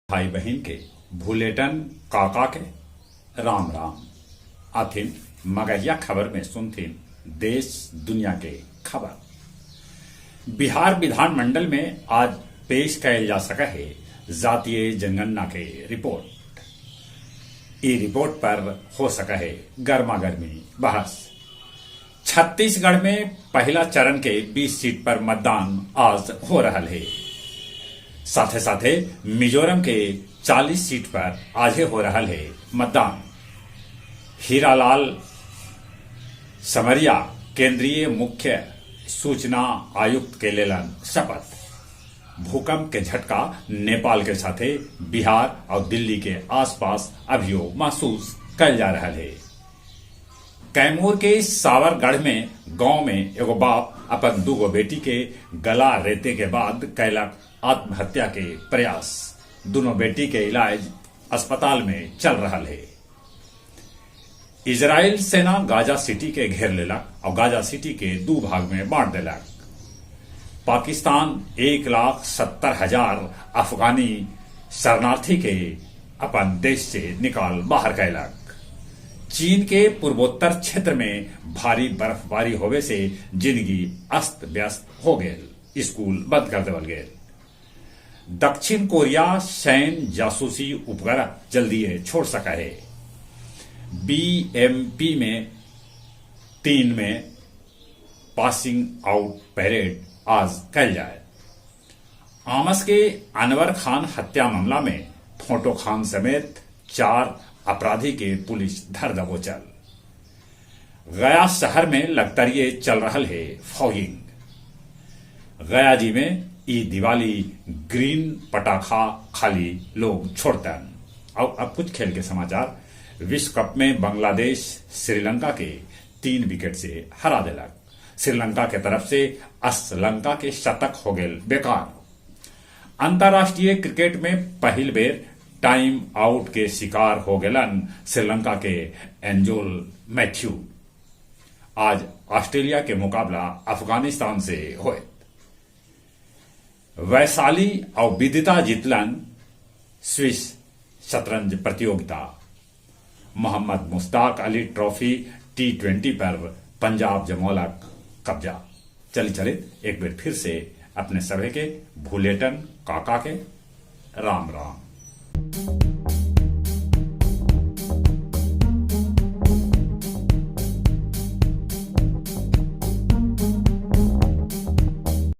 भाई बहिन के भुलेटन काका के राम राम। आथिन मगहिया खबर में सुनथिन देश दुनिया के खबर। बिहार विधानमंडल में आज पेश कयल जा सके है जातीय जनगणना के रिपोर्ट। ई रिपोर्ट पर हो सके है गर्मा गर्मी बहस। छत्तीसगढ़ में पहला चरण के 20 सीट पर मतदान आज हो रहा है। साथे साथे मिजोरम के 40 सीट पर आजे हो रहा है मतदान। हीरालाल समरिया केंद्रीय मुख्य सूचना आयुक्त के लेलन शपथ। भूकंप के झटका नेपाल के साथे बिहार और दिल्ली के आसपास अभियो महसूस कल जा रहा है। कैमूर के सावरगढ़ में गांव में एगो बाप अपन दूगो बेटी के गला रेते के बाद कैलक आत्महत्या के प्रयास। दोनों बेटी के इलाज अस्पताल में चल रहा है। इजराइल सेना गाजा सिटी के घेर लेलक और गाजा सिटी के दो भाग में बांट देलक। पाकिस्तान 1,70,000 अफगानी शरणार्थी के अपन देश से निकाल बाहर कैलक। चीन के पूर्वोत्तर क्षेत्र में भारी बर्फबारी होवे से जिंदगी अस्त व्यस्त हो गेल, स्कूल बंद कर देवल गेल। दक्षिण कोरिया सैन्य जासूसी उपग्रह जल्दी छोड़ सका है। बीएमपी में 3 में पासिंग आउट परेड आज कल जाए। आमस के अनवर खान हत्या मामला में फोटो खान समेत 4 अपराधी के पुलिस धर दबोचल। गया शहर में लगतरिये चल रहा है फॉगिंग। गया जी में ई दिवाली ग्रीन पटाखा खाली लोग छोड़तन। और अब कुछ खेल के समाचार। विश्व कप में बांग्लादेश श्रीलंका के 3 विकेट से हरा देलक। श्रीलंका के तरफ से असलंका के शतक हो गए बेकार। अंतर्राष्ट्रीय क्रिकेट में पहल बेर टाइम आउट के शिकार हो गेलन श्रीलंका के एंजोल मैथ्यू। आज ऑस्ट्रेलिया के मुकाबला अफगानिस्तान से होए। वैशाली और विदिता जीतलन स्विस शतरंज प्रतियोगिता। मोहम्मद मुश्ताक अली ट्रॉफी T20 पर पंजाब जमौलक कब्जा। चली चले एक बार फिर से अपने सभी के भूलेटन काका के राम राम।